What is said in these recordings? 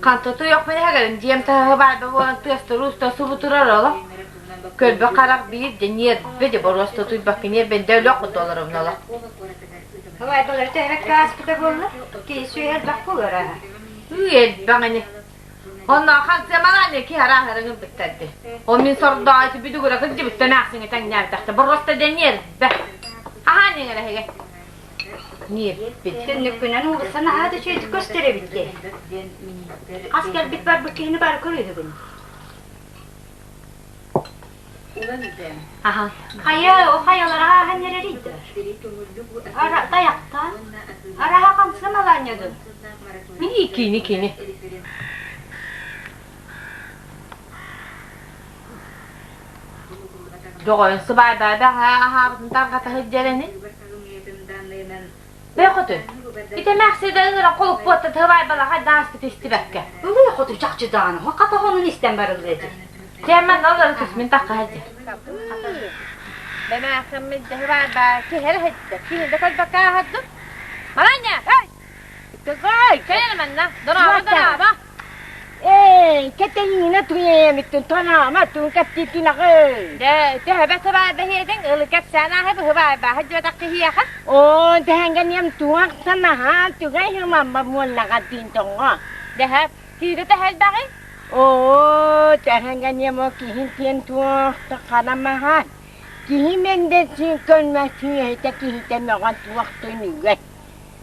Хантатуйахпын эһэгэлин дьиэм таһы баайба буолан тыастар-уустар субутурар оло. Көрбө харах биир де ньиэрбэ де боруоста туйбакка ньиэрбэнде өлөх кутуоларымна олох. Баайбалары төһөбөккө ааспыта буолла? Киһи сүөһэ элбэх буолар аһа. Ыы элбэх ини. Онно хансыамалаан ки харааһырыҥ ылбыттарды. Ол мин сордоо ити бүдүгүрэ кырдьыбыттан аахсыҥы тэҥнээбитэхтэ боруоста де ньиэрбэ. Аһаан иҥэрэһигэ. Ньиэрбит. Түннүккүнэн уулусса наһаа да үчүгэйдик көстөр эбит дии. Хас кэлбит барбыт киһини бары көрүөһүгүн. Аха. Хайа, о хайалара ааһан эрэрий да? Ара тайахтан? Араха хамсы малаанньадын. Мини кини кини. Доҕорун сыбаайбаа бэҕэһээ аһаабытын тарҕата сылдьар ини. Бэйхотун, ити эмээхсиэ да ыҥыран холуппуотта сыбаайбалаҕа дааспыт истибэккэ. Ылыы хоту чахчы даҕаны, хата хонун истэн барыллыа дии. Тиэмэн олору түс мин тахха сылдьар. Бэмээхсиммит сыбаайба киһи сылдьар. Киһи да көрбөккө ааһардым. Маня, эй! Тыгай! Кэлэн манна. Дорообо, дорообо. Ээ, кэтэйиинэ туйаамиттын тонаама туун кэптиитинаҕы. Дэ, төһөбө сыбаайба иһиэтиҥ, ылы кэпсээн ааһы быһыбаайба сылдьыбатах киһиэхэ. Оо, тэһэнгэниэм туох санаһаан түгэй хымамма муоннаҕа тиин тоҥҥо. Дэһэ, киирэ тэһэлбэҕи? Оо, тэһэнгэниэм ол киһин тиэн туох ханамаһаан. Киһи мэндэсин көнмөсүн эһитэ киһитэ мөҕөн туох түнүгэр.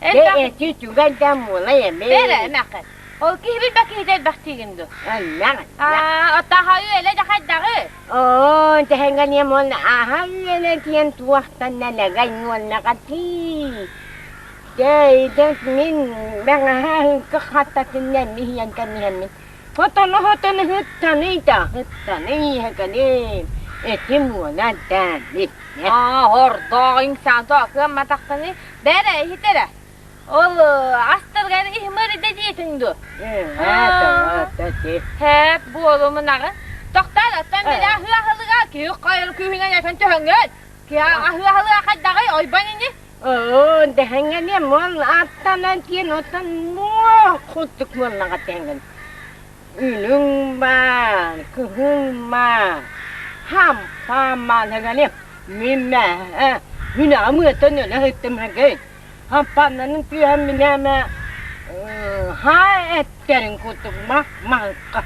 Дэ эти түгэн да муолай эмэ. Бэрэ эмэххин. Ол киһи билбэт киһитэ элбэх диигин дуу? Элбэх. Аа, оттааха үөлэ да хайдаҕы? Оо, тэһэҥҥэниэм уон аһа үөлэ диэн туохтан нэлэгэй уоннаҕатыы. Дэ мин бэҕэһээ ыҥкы хаттатынна эмиһийэн кэмиһэммин. Хотону хотону ыттаный да ыттаный иһэкэлим. Этим уона дээммит. Аа, ордоох иҥсаан тоо кыамматаххыный. Бэрэ иһитэрэ. Ол астаргар иһимэр диэтиҥ дуо? Хэп буолумунаҕын. Тохтоор, оттон били аһыы-аһылыга киһи хайыр күүһүнэн этэн төһөҥҥүн. Киһи аһыы-аһылыга хайдаҕый ойбон ини? Оо, дэһэҥҥэниэ муол аттанан тиэн оттон муох курдук муоллаҕа тэҥҥин. Үлүҥ баар, кыһыҥ баар, хампаан маалыгалем, мин мэ, хүнэҕим ыатан өлө сыттым хэгэй. Хампааннанын түһэн минээмэ хаа эттерин курдук мах маһыкка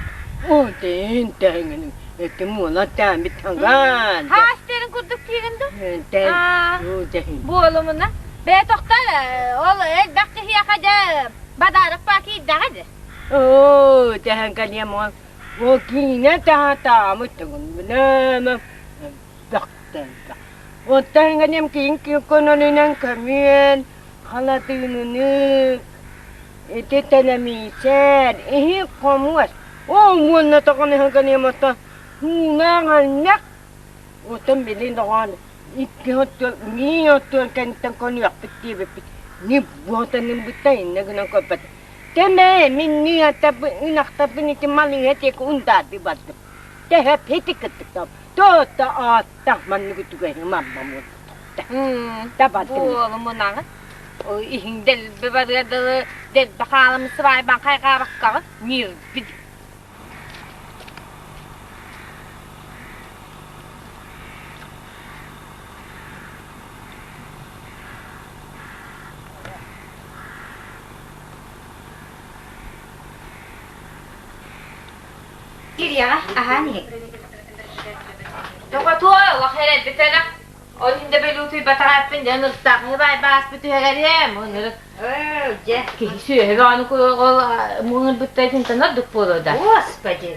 уутин тэһиҥин этим уола тээмит хагаан Хаастерин курдук тиигин ду? Буолумуна. Бээ тохтор, ол элбэх киһиэхэ дьэ бадаарык баа киирдэҕэ дии. Оо, тэһэн кэлиэм ол ол киинэ таһаатаамыт төгүн бөхтөн Оттон кэлиэм киин көнөлүнэн көмүөл, халадыыныны, ити тэлэмиисэр, иһи хомуос. Оо, уонна тоҕон иһэн кэлиэм оттон һуунаах Оттон билин доҕоон икки оттон миин оттон кэнниттэн конуохпут диэбиппит. Не буотанымбытта иннэ гынан көрбөт. Тэмэ мин ынахтарбын ити малыыһа тиэки ундаарды бардым. Тэһэ пети кыттыктам. Тоотто ааттах манныгы түгэһи мамма муолта. Табардым. Буолумунаҕын. Иһиҥ дэлби барыар дылы дэлби хаалым сыбаайбан хайҕаабаккаҕын ньирбит. Кириэҕэ аһаан иһин. Тоҕотуой олох эрэлбитэлэх. Ол иһин да бөлүүтүйбатаҕаппын дьэ ынырыктаах баай бааспыт түһэгэриэм ынырык. Ээ, дьэ. Киһи сүөһү бөҕөнү ол муҥырбытта итинтэн ордук буолуо да. Господи!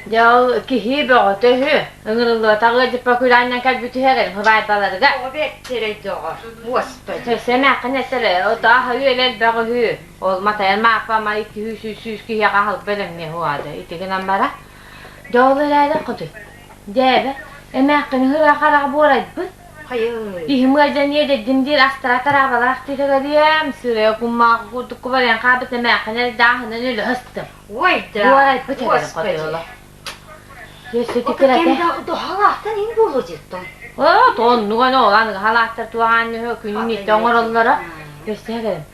Дьэ ол киһи бөҕөтө үһү. Ыҥырыллыбатах ыалдьыппа күрээннэн кэлбит үһэ баайбаларыгар. Оҕо бэртэрэй доҕор. Господи! Өссө эмээххин этэрэ, отоох үөлэ элбэх үһү. Ол матайан мааппа ама икки сүүс үс сүүс киһиэхэ аһылык бэлэмниэ уһаада. Ити гынан бара. Дьэ ол эрээри хотуй. Дьээбэ, эмээххин ыһыра хараҕа буорайбыт. Хайыы. Иһим ыалдьан иэдэйдим диир астара тараабалаах титэгэриэм, сырыа кумаах курдук кубарыйан хаалбыт эмээххин эрдээхинэн өлө сыстым. Ой да, Буорайбыт эбэрин господи. хотуоло. Өссө Ото тикирэтэ. кэмда доһалаахтан ин буолуо диэттон. Оо, тоннуган оҕолан халааттар туоҕаанньыһы күнүн иттэ оҥороллоро. Өссө эбэрин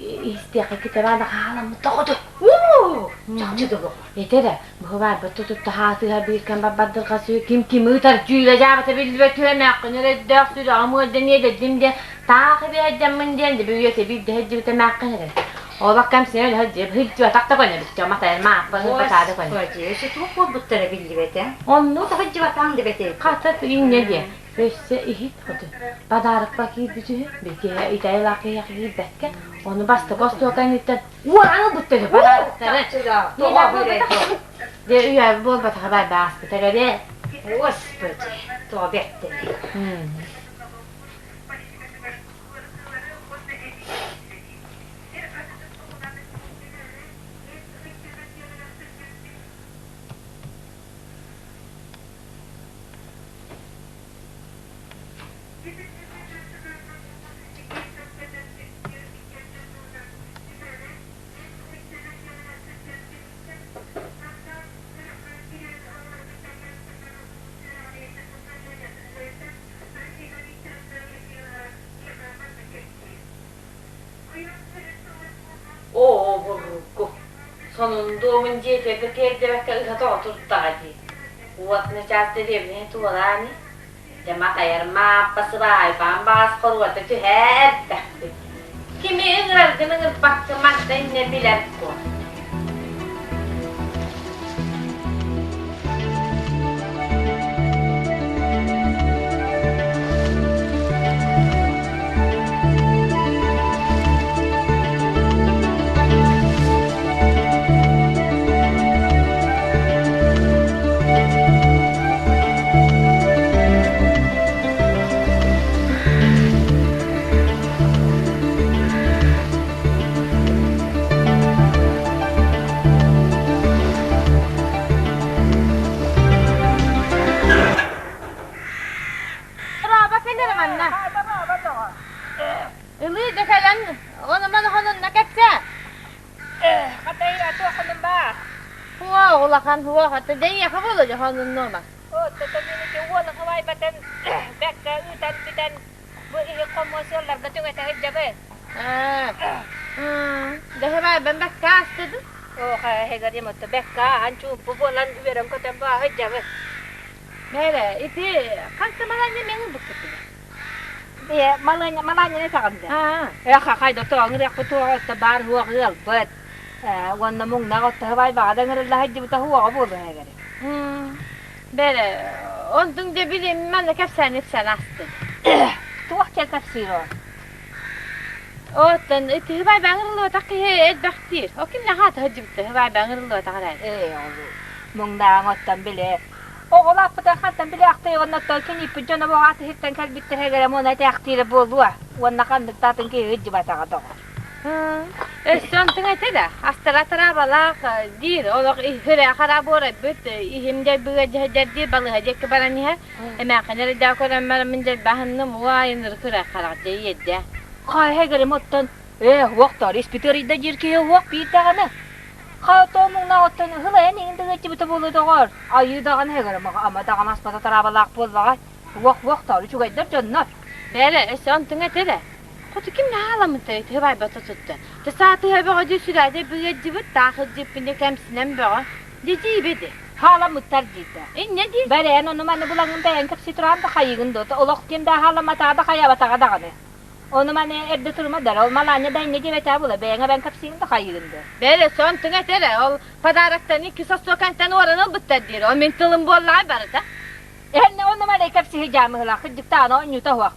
истиэхэ китэбаана хааламмыт тоҕото. Уу, чахчы да доҕор. Этэ эрэ, быһыбаарбыт тутутта хаатыһа биир кэм барбардырҕа сү ким ким ыытар дьүүлэ дьаабыта биллибэт түһэмээххин эрэрдээх сүрэҕим ыалдьан иэдэйдим диэн таах ибиһэйдэммин диэн дебүйүөтэ биирдэ сылдьыбыта эмээххин эрэ. Олох кэмсинэ өлө сылдьып сылдьыбатах да көнөбүт матайар мааппа ылбатаада көнө. Господи, өссө туох буолбуттара биллибэтэ. Оннук Сылдьыбатаҥ дибэтэ. Хата инньэ диэ. Өссө иһит хоту. Подарокпа киирбит үһү. Бикиһэ итайлаах киһиэхэ киирбэккэ, ону бастакы остуолка инниттэн уоран ылбыттар үһү подароктары. Тоҕо хүрэ Дьэ үйэ буолбатаҕа бай бааспыта кэлэ. Господи, тоҕо бэртэн. Оо, бургу, сонун дуомун дьиэтигэр тиэрдибэккэ ыһа-тоҕо турдаҕа дии. Уот начаас дэриэбинэни туораан дьэ матайар Мааппа сыбаайбаан баҕас хоруота түһэ эрдэхпит. Кими ыҥыраргын ыҥырбакка манна иннэ билэр буол. Раба кэлэр манна. Ылыы да кэлэн, онуман хонунна кэпсээ. Хатайра туоххунум баа? Хуа улахан хуа хата дэйиэхэ буолуо дьэ хонуннуома. Оттотоминити уола хавайбатын бэккэ ыытан бүтэн бу иһи хомуо сыалларга түҥэтэ сылдьабын. Дэһэбай бэккэ астыдым. Оха эһэгэри мотто бэккэ ахан чуумпу буолан үөрэн көтөн баа сылдьабын. Мэрэ, ити ханта маланьа меңи буккутуга. Бе маланьа маланьаны таҕынды. Эх хахайда тоҕоҥырыахпыт туоҕа баар хуох ыалбыт. Уонна муҥнаах оттоһубай баҕа да ыҥырылла сылдьыбыта хуоҕа буолуо эһэгэри. Бэрэ, онтуҥ дьэ билим манна кэпсээн ипсээн астын. Туох диэн кэпсиир ол? Оттон ити хыбай баҥырыллыбатах киһи элбэхтиир. О кимнээх аата сылдьыбыта хыбай баҥырыллыбатах эрээри. Ээ, ол муҥнааҕыҥ оттон билэ. Оҕолоохпутун хантан билээхтэй уонна оттон кинииппит дьоно буоҕаат иһиттэн кэлбиттэр эгэрэ муна этээхтиирэ буолуо уонна ханнык да атын киһи ыдьыбатаҕа доҕор. Өссө онтуҥ этэ да, астара тараабалаах диир, олох иһирэ хараа буорайбыт, иһим дьайбыга дьэһдэр диир, балыһа диэки баран иһэр. Эмээххин эрдээх көрөн бараммын дьайбаһынным, уай ынырык кыра харах дьэ иэддэ. Хайа эгэрим оттон ээ уохтар испит ыарыйда диир киһи уох биир даҕаны. Хаотоо муҥнаах оттон ыһылайан иҥин дыгыаччыбыта буолуо доҕор. Айыы даҕаны эгэрим ама даҕаны аспата тараабалаах буоллаҕай. Уох уохтар үчүгэйдэр дьоннор. Бээрэ, өссө онтуҥ этэ да, Хоту ким наһааламмытай тыһыбайбата тутта. Тасаатыһа бөҕө дии сүрээдэ быыаддьыбыт таах илдьиппинэ кэмсинэн бөҕө. Дидиибэ ди. Хааламмыттар диэтэ. Инньэ дии. Бэрээн ону маны булаҥын бэйэҥ кэпсии тураан да хайыгын дуота олох ким да хааламматаҕа да хайаабатаҕа даҕаны. Ону маны эрдэ турума дар, ол малаанньа да инньэ диэбэтэ була, бэйэҥ эбэн кэпсиигин да хайыгын да. Бэйэ сон тыҥа этэрэ, ол подароктан икки состуокантан уоран ылбыттар диир, ол мин тылым буоллаҕай барыта. Эһэнне онно маны кэпсиһи дьаамыһылаах, кырдьыктаана онньута суох.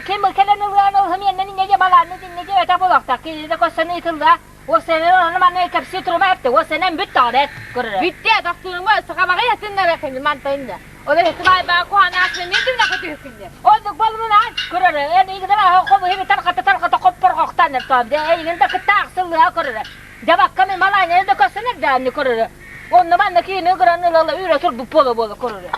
Ким кэлэн ылыан ылһым иэннэн инньэ дьэ балаанны инньэ диэбэтэ буолуохтаах, киһи да көссөн ыытыллыа. Уосэнэн ону маны кэпсии турума эптэ, уосэнэн бүт тоҕо эт көрөрө. Бүттэ, тохтурума, сахабаҕай атыннара кини мантайынна. Ол эһэти баайбаа куһанаахны мин димна көтүһүкүннэ. Оннук болмунаан көрөрө, эн игинер хобуһи тархата тархата хоппор хохтан эртоом, де эйигин да кытта ахсыллыа көрөрө. Дьабакка мен малаанньаны да көссөн эрдээнни көрөрө. Онно манна киини ыгыран ылала үрэ турбут буола буола көрөрө.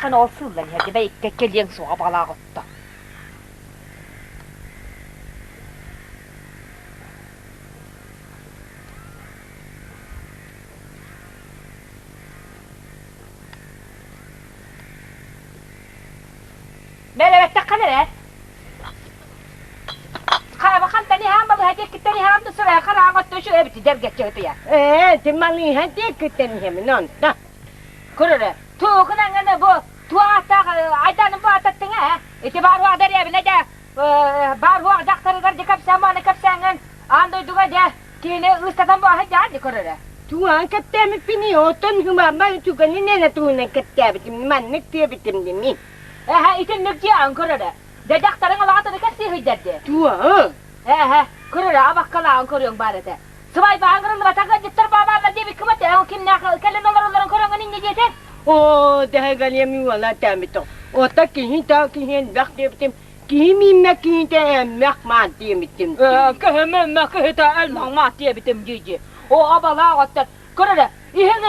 Хан ол сыллан иһэрди бэйиккэ кэлиэҥ суоҕа балаах отто. Бэлэбэттэххин эрэ. Хараба хантан иһаан балыһа диэккиттэн иһаан да сырайа хараан отто үчүгэй эбити дэргэччи ытыйа. Ээ, ти малыыһа диэккиттэн иһэмин онто. Көрөрө. Туохун аңаны бу туох ааттаах айданым бу аататтыҥа ээ. Ити баар уох дэриэбинэ дэ баар уох дьахтарыгар дьэ кэпсээн буаны кэпсээҥҥин аан дойдуга дьэ киини ыыстатан бу аһы дьаан көрөрө. Туган кэптээбиппиний, оттон хымаама үтүгэнин эрэ туһунан кэптээбитим, маннык диэбитим дими. Эһэ итинник дьиэҕин көрөрө. Дьэ дьахтарыҥ алаҕатыны кэпсииһийдэр дии. Туа? Эһэ, көрөрө абаккалааҕын көрүөҥ баар этэ. Сыбайбаан кырыллыбатах ыалдьыттар баабааллар диэбиккин этэ, ол кимнээх кэлэн олороллорун көрөҥҥүн инньэ диэтэ. Оо, дэһэгэлиэм уола тэмитэ. Ота киһи та киһи элбэх диэбитим, киһи мииммэ киһитэ эммэх маат диэбитим. Көһөмө кыһыта элмэх маат диэбитим дии-дии. О, абалаах оттон. Көрөрө, иһин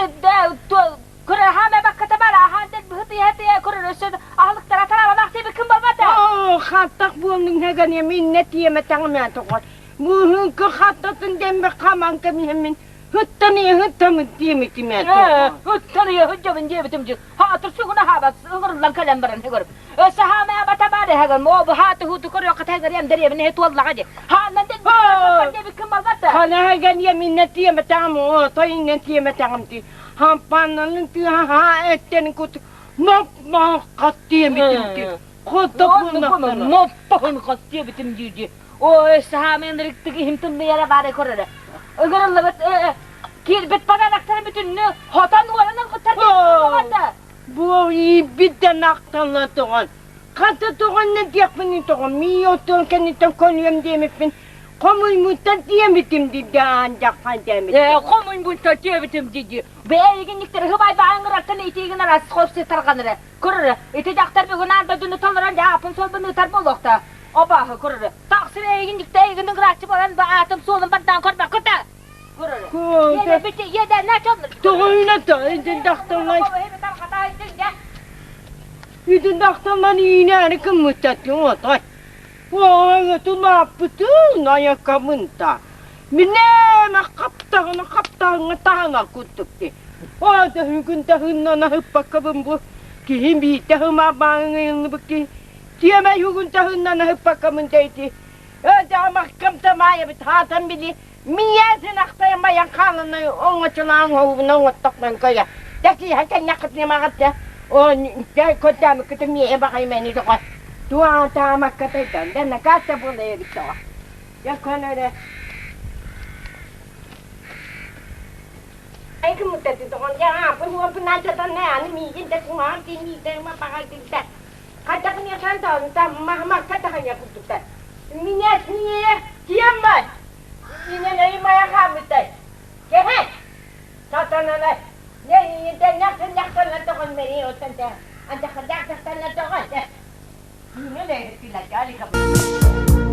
көрө хаама бакката бар, ахан дед быһыт иһэ көрөрө өссө аһылыктара тарабалаах диэбиккин болбата. Оо, хаттах буолнуҥ һэгэниэм иннэ тиэмэ таҥымаа тоҕор. Быһыҥкы хаттатын демме хаман кэмиһэммин Ыттан ыһыттамыт диэмитим ээ. Ыттан ыһыттамын диэбитим дии. Хаатыр сугуна хаабат ыҥырыллан кэлэн баран хэгэр. Өссө хаамаа бата баар эһэгэр. Мо бу хааты хууту көрүө хата хэгэриэм дэриэбин эһи туоллаҕа дии. Хааннан дед диэбиккин балбата. Хана хэгэниэ миннэ тиэмэтаҕым оо тойуннан тиэмэтаҕым дии. Хампааннанын тыаһа хаа эттен кут моп моп хат диэмитим дии. Хотто буолнахтара. Моппоһун хат диэбитим дии дии. Ой, саамын ырыктык иһим тымныйара баары көрөрө. Ыгырыллыбыт киирбит подароктары бүтүннүү хотон уоран ылбыттар диэн Бу иибит да нахталла тоҕон. Хата тоҕон не диэхпин тоҕон. Мии оттон кэнниттэн көнүөм диэмиппин. Хомуймуттан диэмитим диде аан дьаххан диэмитим. Э, хомуймуттан диэбитим диди. Бэйигинниктери хыбай бааңыраттан итиигин арас хос тарганыры. Көрөрө, ити дьахтар бүгүн аан дойдуну толорон дьаапын суолбун ыытар буолуохта. Абааһы көрөрө. Тахсыр эйигин дьикти эйигин ыҥырааччы буолан бу аатым суолун бардаан көрбөккө да. Көрөрө. Йеде бити йеде на чоннор. Тоҕуйна та идин дахталлан. Идин дахталлан иинээри кыммыттаттын отой. Оҥо тулааппытын айаккабын та. Минээмэ хаптаҕына хаптаҕыҥа таһына курдук ди. Ода хүгүн таһыннана ыппаккабын бу. Киһи биирдэ хыма бааҥыйыллыбыт киһи Тиэмэ югун таһыннан ыһыппаккамын дэйти. Өөдөҕөмахкам тамаайабыт хаатан били миэсин ахтайан майан хаалана оҥочолоон оһугуна оҥоттохпун көйө. Такиһа кэннэххитинэ маҕатта көрдөмүккүтүн миэһэ баҕайымэни тоҕо. Туаан таамакка тайдан да накаата буола эбит тоҕо. Яккон өрө. Айкымыттаты тоҕон я апын уопун ачатан аны миигин да кумаан тиниитэ ма баҕайдыгда. Хайдахын таһын маһымакка таһыня курдуктар. Минэ сиэ тиэммай. Инэн мая хаамытай. Кэһэ. Сатанана. Не интен нахтан тоҕон мери оттон те. Антахарда тахтан тоҕон. Минэ лэ пилакалика.